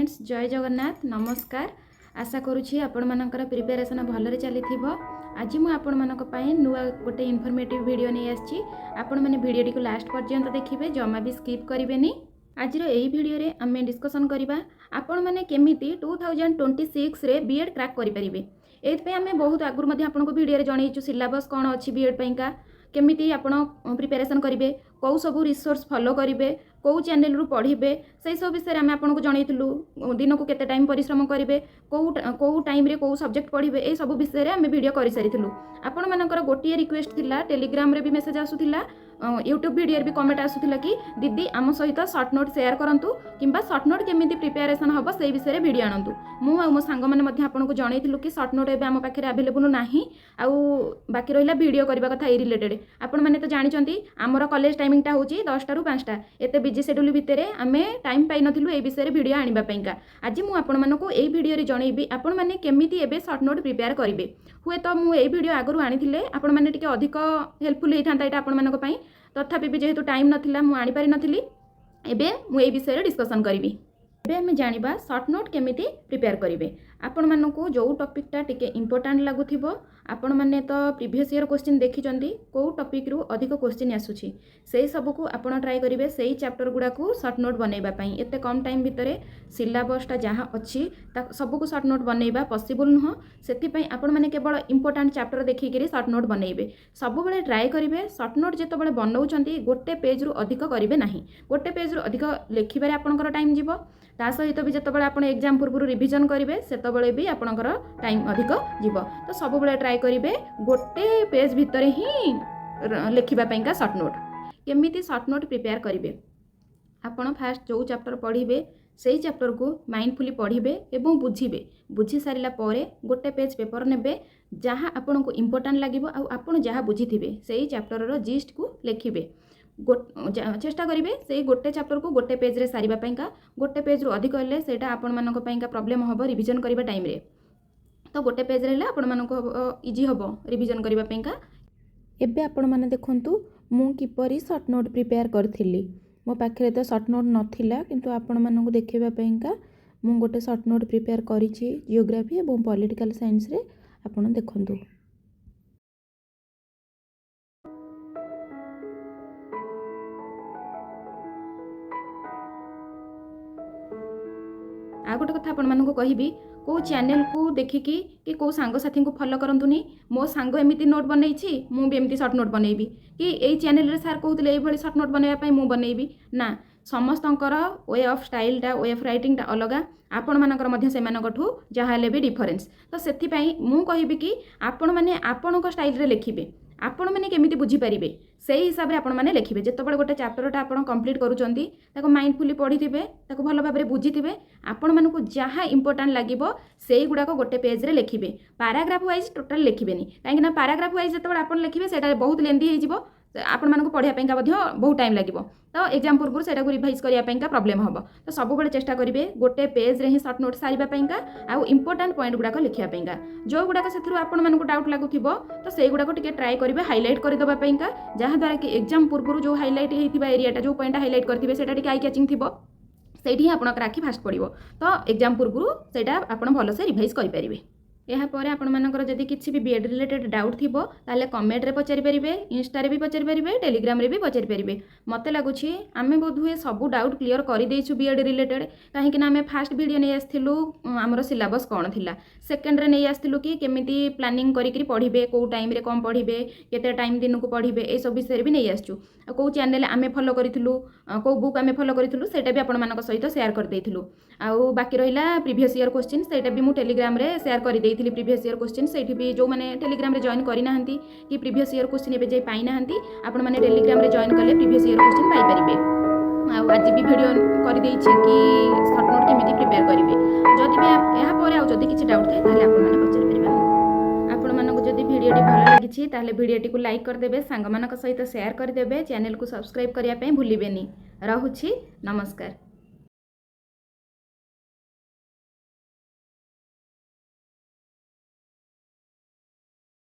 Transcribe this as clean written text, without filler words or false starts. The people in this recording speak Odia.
ଷ୍ଟୁଡେଣ୍ଟସ୍, ଜୟ ଜଗନ୍ନାଥ, ନମସ୍କାର। ଆଶା କରୁଛି ଆପଣମାନଙ୍କର ପ୍ରିପାରେସନ୍ ଭଲରେ ଚାଲିଥିବ। ଆଜି ମୁଁ ଆପଣମାନଙ୍କ ପାଇଁ ନୂଆ ଗୋଟେ ଇନଫର୍ମେଟିଭ୍ ଭିଡ଼ିଓ ନେଇ ଆସିଛି। ଆପଣମାନେ ଭିଡ଼ିଓଟିକୁ ଲାଷ୍ଟ ପର୍ଯ୍ୟନ୍ତ ଦେଖିବେ, ଜମା ବି ସ୍କିପ୍ କରିବେନି। ଆଜିର ଏହି ଭିଡ଼ିଓରେ ଆମେ ଡିସ୍କସନ୍ କରିବା ଆପଣମାନେ କେମିତି 2026ରେ ବି ଏଡ଼୍ କ୍ରାକ୍ କରିପାରିବେ। ଏଇଥିପାଇଁ ଆମେ ବହୁତ ଆଗରୁ ମଧ୍ୟ ଆପଣଙ୍କୁ ଭିଡ଼ିଓରେ ଜଣେଇଛୁ ସିଲାବସ୍ କ'ଣ ଅଛି ବି ଏଡ଼୍ ପାଇଁକା, କେମିତି ଆପଣ ପ୍ରିପାରେସନ୍ କରିବେ, କେଉଁ ସବୁ ରିସୋର୍ସ ଫଲୋ କରିବେ, କେଉଁ ଚ୍ୟାନେଲରୁ ପଢ଼ିବେ, ସେଇ ସବୁ ବିଷୟରେ ଆମେ ଆପଣଙ୍କୁ ଜଣେଇଥିଲୁ। ଦିନକୁ କେତେ ଟାଇମ୍ ପରିଶ୍ରମ କରିବେ, କେଉଁ କେଉଁ ଟାଇମ୍ରେ କେଉଁ ସବଜେକ୍ଟ ପଢ଼ିବେ, ଏଇ ସବୁ ବିଷୟରେ ଆମେ ଭିଡ଼ିଓ କରିସାରିଥିଲୁ। ଆପଣମାନଙ୍କର ଗୋଟିଏ ରିକ୍ୱେଷ୍ଟ ଥିଲା, ଟେଲିଗ୍ରାମରେ ବି ମେସେଜ୍ ଆସୁଥିଲା, ୟୁଟ୍ୟୁବ୍ ଭିଡ଼ିଓରେ ବି କମେଣ୍ଟ ଆସୁଥିଲା କି ଦିଦି, ଆମ ସହିତ ସର୍ଟ ନୋଟ୍ ସେୟାର କରନ୍ତୁ କିମ୍ବା ସର୍ଟ ନୋଟ୍ କେମିତି ପ୍ରିପାରେସନ୍ ହେବ ସେଇ ବିଷୟରେ ଭିଡ଼ିଓ ଆଣନ୍ତୁ। ମୁଁ ଆଉ ମୋ ସାଙ୍ଗମାନେ ମଧ୍ୟ ଆପଣଙ୍କୁ ଜଣେଇଥିଲୁ କି ସର୍ଟ ନୋଟ୍ ଏବେ ଆମ ପାଖରେ ଆଭେଲେବୁଲ୍ ନାହିଁ। ଆଉ ବାକି ରହିଲା ଭିଡ଼ିଓ କରିବା କଥା ଏଇ ରିଲେଟେଡ଼। ଆପଣମାନେ ତ ଜାଣିଛନ୍ତି, ଆମର କଲେଜ ଟାଇମିଂଟା ହେଉଛି 10ଟାରୁ 5ଟା। ଏତେ ବିଜି ସେଡ୍ୟୁଲ୍ ଭିତରେ ଆମେ ଟାଇମ୍ ପାଇନଥିଲୁ ଏଇ ବିଷୟରେ ଭିଡ଼ିଓ ଆଣିବା ପାଇଁକା। ଆଜି ମୁଁ ଆପଣମାନଙ୍କୁ ଏଇ ଭିଡ଼ିଓରେ ଜଣେଇବି ଆପଣମାନେ କେମିତି ଏବେ ସର୍ଟ ନୋଟ୍ ପ୍ରିପେୟାର କରିବେ। ହୁଏତ ମୁଁ ଏଇ ଭିଡ଼ିଓ ଆଗରୁ ଆଣିଥିଲେ ଆପଣମାନେ ଟିକେ ଅଧିକ ହେଲ୍ପଫୁଲ୍ ହେଇଥାନ୍ତା ଏଇଟା ଆପଣମାନଙ୍କ ପାଇଁ। ତଥାପି ବି ଯେହେତୁ ଟାଇମ୍ ନଥିଲା, ମୁଁ ଆଣିପାରିନଥିଲି। ଏବେ ମୁଁ ଏଇ ବିଷୟରେ ଡିସ୍କସନ୍ କରିବି। ଏବେ ଆମେ ଜାଣିବା ସର୍ଟ ନୋଟ୍ କେମିତି ପ୍ରିପେୟାର କରିବେ। ଆପଣମାନଙ୍କୁ ଯେଉଁ ଟପିକ୍ଟା ଟିକେ ଇମ୍ପୋର୍ଟାଣ୍ଟ ଲାଗୁଥିବ, ଆପଣମାନେ ତ ପ୍ରିଭିୟସ୍ ଇୟର୍ କୋଶ୍ଚିନ୍ ଦେଖିଛନ୍ତି, କେଉଁ ଟପିକ୍ରୁ ଅଧିକ କୋଶ୍ଚିନ୍ ଆସୁଛି, ସେଇ ସବୁକୁ ଆପଣ ଟ୍ରାଏ କରିବେ ସେଇ ଚାପ୍ଟର ଗୁଡ଼ାକୁ ସର୍ଟ ନୋଟ୍ ବନେଇବା ପାଇଁ। ଏତେ କମ୍ ଟାଇମ୍ ଭିତରେ ସିଲାବସ୍ଟା ଯାହା ଅଛି, ତା ସବୁକୁ ସର୍ଟ ନୋଟ୍ ବନେଇବା ପସିବୁଲ୍ ନୁହଁ। ସେଥିପାଇଁ ଆପଣମାନେ କେବଳ ଇମ୍ପୋର୍ଟାଣ୍ଟ ଚାପ୍ଟର ଦେଖିକିରି ସର୍ଟ ନୋଟ୍ ବନେଇବେ। ସବୁବେଳେ ଟ୍ରାଏ କରିବେ, ସର୍ଟ ନୋଟ୍ ଯେତେବେଳେ ବନଉଛନ୍ତି, ଗୋଟେ ପେଜ୍ରୁ ଅଧିକ କରିବେ ନାହିଁ। ଗୋଟେ ପେଜ୍ରୁ ଅଧିକ ଲେଖିବାରେ ଆପଣଙ୍କର ଟାଇମ୍ ଯିବ। ତା ସହିତ ବି ଯେତେବେଳେ ଆପଣ ଏକ୍ଜାମ୍ ପୂର୍ବରୁ ରିଭିଜନ୍ କରିବେ, ସେତେବେଳେ ବି ଆପଣଙ୍କର ଟାଇମ୍ ଅଧିକ ଯିବ। ତ ସବୁବେଳେ ଟ୍ରାଏ କରିବେ ଗୋଟେ ପେଜ୍ ଭିତରେ ହିଁ ଲେଖିବା ପାଇଁକା। ସର୍ଟ ନୋଟ୍ କେମିତି ସର୍ଟ ନୋଟ୍ ପ୍ରିପେୟାର କରିବେ? ଆପଣ ଫାଷ୍ଟ ଯେଉଁ ଚାପ୍ଟର ପଢ଼ିବେ, ସେଇ ଚାପ୍ଟରକୁ ମାଇଣ୍ଡଫୁଲି ପଢ଼ିବେ ଏବଂ ବୁଝିବେ। ବୁଝି ସାରିଲା ପରେ ଗୋଟେ ପେଜ୍ ପେପର ନେବେ। ଯାହା ଆପଣଙ୍କୁ ଇମ୍ପୋର୍ଟାଣ୍ଟ ଲାଗିବ ଆଉ ଆପଣ ଯାହା ବୁଝିଥିବେ, ସେଇ ଚାପ୍ଟରର ଜିଷ୍ଟକୁ ଲେଖିବେ। ଚେଷ୍ଟା କରିବେ ସେଇ ଗୋଟେ ଚାପ୍ଟରକୁ ଗୋଟେ ପେଜ୍ରେ ସାରିବା ପାଇଁକା। ଗୋଟେ ପେଜ୍ରୁ ଅଧିକ ହେଲେ ସେଇଟା ଆପଣମାନଙ୍କ ପାଇଁକା ପ୍ରୋବ୍ଲେମ୍ ହେବ ରିଭିଜନ୍ କରିବା ଟାଇମ୍ରେ। ତ ଗୋଟେ ପେଜ୍ରେ ହେଲେ ଆପଣମାନଙ୍କୁ ଇଜି ହେବ ରିଭିଜନ୍ କରିବା ପାଇଁକା। ଏବେ ଆପଣମାନେ ଦେଖନ୍ତୁ ମୁଁ କିପରି ସର୍ଟ ନୋଟ୍ ପ୍ରିପେୟାର କରିଥିଲି। ମୋ ପାଖରେ ତ ସର୍ଟ ନୋଟ୍ ନଥିଲା, କିନ୍ତୁ ଆପଣମାନଙ୍କୁ ଦେଖାଇବା ପାଇଁକା ମୁଁ ଗୋଟେ ସର୍ଟ ନୋଟ୍ ପ୍ରିପେୟାର କରିଛି ଜିଓଗ୍ରାଫି ଏବଂ ପଲିଟିକାଲ୍ ସାଇନ୍ସରେ। ଆପଣ ଦେଖନ୍ତୁ। ଆଉ ଗୋଟେ କଥା ଆପଣମାନଙ୍କୁ କହିବି, କେଉଁ ଚ୍ୟାନେଲକୁ ଦେଖିକି କି କେଉଁ ସାଙ୍ଗସାଥୀଙ୍କୁ ଫଲୋ କରନ୍ତୁନି। ମୋ ସାଙ୍ଗ ଏମିତି ନୋଟ୍ ବନେଇଛି, ମୁଁ ବି ଏମିତି ସର୍ଟ ନୋଟ୍ ବନେଇବି, କି ଏଇ ଚ୍ୟାନେଲରେ ସାର୍ କହୁଥିଲେ ଏଇଭଳି ସର୍ଟ ନୋଟ୍ ବନେଇବା ପାଇଁ, ମୁଁ ବନେଇବି, ନା। ସମସ୍ତଙ୍କର we of ଷ୍ଟାଇଲଟା, we of ରାଇଟିଂଟା ଅଲଗା। ଆପଣମାନଙ୍କର ମଧ୍ୟ ସେମାନଙ୍କଠୁ ଯାହା ହେଲେ ବି ଡିଫରେନ୍ସ। ତ ସେଥିପାଇଁ ମୁଁ କହିବି କି ଆପଣମାନେ ଆପଣଙ୍କ ଷ୍ଟାଇଲରେ ଲେଖିବେ। ଆପଣମାନେ କେମିତି ବୁଝିପାରିବେ, ସେଇ ହିସାବରେ ଆପଣମାନେ ଲେଖିବେ। ଯେତେବେଳେ ଗୋଟେ ଚାପ୍ଟରଟା ଆପଣ କମ୍ପ୍ଲିଟ୍ କରୁଛନ୍ତି, ତାକୁ ମାଇଣ୍ଡଫୁଲି ପଢ଼ିଥିବେ, ତାକୁ ଭଲ ଭାବରେ ବୁଝିଥିବେ, ଆପଣମାନଙ୍କୁ ଯାହା ଇମ୍ପୋର୍ଟାଣ୍ଟ ଲାଗିବ, ସେଇଗୁଡ଼ାକ ଗୋଟେ ପେଜ୍ରେ ଲେଖିବେ। ପାରାଗ୍ରାଫ ୱାଇଜ୍ ଟୋଟାଲ୍ ଲେଖିବେନି, କାହିଁକିନା ପାରାଗ୍ରାଫ ୱାଇଜ୍ ଯେତେବେଳେ ଆପଣ ଲେଖିବେ, ସେଇଟା ବହୁତ ଲେନ୍ଦି ହେଇଯିବ। ଆପଣମାନଙ୍କୁ ପଢ଼ିବା ପାଇଁକା ମଧ୍ୟ ବହୁତ ଟାଇମ୍ ଲାଗିବ। ତ ଏକ୍ଜାମ୍ ପୂର୍ବରୁ ସେଇଟାକୁ ରିଭାଇଜ୍ କରିବା ପାଇଁକା ପ୍ରୋବ୍ଲେମ୍ ହେବ। ତ ସବୁବେଳେ ଚେଷ୍ଟା କରିବେ ଗୋଟେ ପେଜ୍ରେ ହିଁ ସର୍ଟ ନୋଟ୍ ସାରିବା ପାଇଁକା ଆଉ ଇମ୍ପୋର୍ଟାଣ୍ଟ ପଏଣ୍ଟ ଗୁଡ଼ାକ ଲେଖିବା ପାଇଁକା। ଯେଉଁଗୁଡ଼ାକ ସେଥିରୁ ଆପଣମାନଙ୍କୁ ଡାଉଟ୍ ଲାଗୁଥିବ, ତ ସେଇଗୁଡ଼ାକ ଟିକେ ଟ୍ରାଏ କରିବେ ହାଇଲାଇଟ୍ କରିଦେବା ପାଇଁକା, ଯାହାଦ୍ୱାରା କି ଏକ୍ଜାମ୍ ପୂର୍ବରୁ ଯେଉଁ ହାଇଲାଇଟ୍ ହେଇଥିବା ଏରିଆଟା, ଯେଉଁ ପଏଣ୍ଟଟା ହାଇଲାଇଟ୍ କରିଥିବେ, ସେଇଟା ଟିକେ I catching ଥିବ। ସେଇଠି ହିଁ ଆପଣଙ୍କର ଆଖି ଫାଷ୍ଟ ପଡ଼ିବ। ତ ଏକ୍ଜାମ୍ ପୂର୍ବରୁ ସେଇଟା ଆପଣ ଭଲସେ ରିଭାଇଜ୍ କରିପାରିବେ। ଏହାପରେ ଆପଣମାନଙ୍କର ଯଦି କିଛି ବି ବି ଏଡ଼୍ ରିଲେଟେଡ୍ ଡାଉଟ୍ ଥିବ, ତାହେଲେ କମେଣ୍ଟରେ ପଚାରିପାରିବେ, ଇନଷ୍ଟାରେ ବି ପଚାରିପାରିବେ, ଟେଲିଗ୍ରାମରେ ବି ପଚାରିପାରିବେ। ମୋତେ ଲାଗୁଛି ଆମେ ବୋଧହୁଏ ସବୁ ଡାଉଟ୍ କ୍ଲିୟର କରିଦେଇଛୁ ବି ଏଡ଼୍ ରିଲେଟେଡ୍, କାହିଁକିନା ଆମେ ଫାଷ୍ଟ ଭିଡ଼ିଓ ନେଇ ଆସିଥିଲୁ ଆମର ସିଲାବସ୍ କ'ଣ ଥିଲା, ସେକେଣ୍ଡରେ ନେଇ ଆସିଥିଲୁ କି କେମିତି ପ୍ଲାନିଂ କରିକିରି ପଢ଼ିବେ, କେଉଁ ଟାଇମ୍ରେ କ'ଣ ପଢ଼ିବେ, କେତେ ଟାଇମ୍ ଦିନକୁ ପଢ଼ିବେ, ଏସବୁ ବିଷୟରେ ବି ନେଇ ଆସିଛୁ। ଆଉ କେଉଁ ଚ୍ୟାନେଲ୍ ଆମେ ଫଲୋ କରିଥିଲୁ, କେଉଁ ବୁକ୍ ଆମେ ଫଲୋ କରିଥିଲୁ, ସେଇଟା ବି ଆପଣମାନଙ୍କ ସହିତ ସେୟାର କରିଦେଇଥିଲୁ। ଆଉ ବାକି ରହିଲା ପ୍ରିଭିୟସ୍ ଇୟର୍ କୋଶ୍ଚିନ୍, ସେଇଟା ବି ମୁଁ ଟେଲିଗ୍ରାମରେ ସେୟାର କରିଦେଇଥିଲି ପ୍ରିଭିୟସ୍ ଇୟର୍ କୋଶ୍ଚିନ୍। ସେଇଠି ବି ଯେଉଁମାନେ ଟେଲିଗ୍ରାମରେ ଜଏନ୍ କରିନାହାନ୍ତି କି ପ୍ରିଭିୟସ୍ ଇୟର୍ କୋଶ୍ଚିନ୍ ଏବେ ଯାଇ ପାଇନାହାନ୍ତି, ଆପଣମାନେ ଟେଲିଗ୍ରାମରେ ଜଏନ୍ କଲେ ପ୍ରିଭିୟସ୍ ଇୟର୍ କୋଶ୍ଚିନ୍ ପାଇପାରିବେ। ଆଉ ଆଜି ବି ଭିଡ଼ିଓ କରିଦେଇଛି କି ସର୍ଟ ନୋଟ୍ କେମିତି ପ୍ରିପେୟାର କରିବେ। ଯଦି ବି ଏହାପରେ ଆଉ ଯଦି କିଛି ଡାଉଟ୍ ଥାଏ, ତାହେଲେ ଆପଣମାନେ ପଚାରିପାରିବେ ଆମକୁ। ଆପଣମାନଙ୍କୁ ଯଦି ଭିଡ଼ିଓଟି ଭଲ ଲାଗିଛି, ତାହେଲେ ଭିଡ଼ିଓଟିକୁ ଲାଇକ୍ କରିଦେବେ, ସାଙ୍ଗମାନଙ୍କ ସହିତ ସେୟାର କରିଦେବେ, ଚ୍ୟାନେଲକୁ ସବସ୍କ୍ରାଇବ୍ କରିବା ପାଇଁ ଭୁଲିବେନି। ରହୁଛି, ନମସ୍କାର।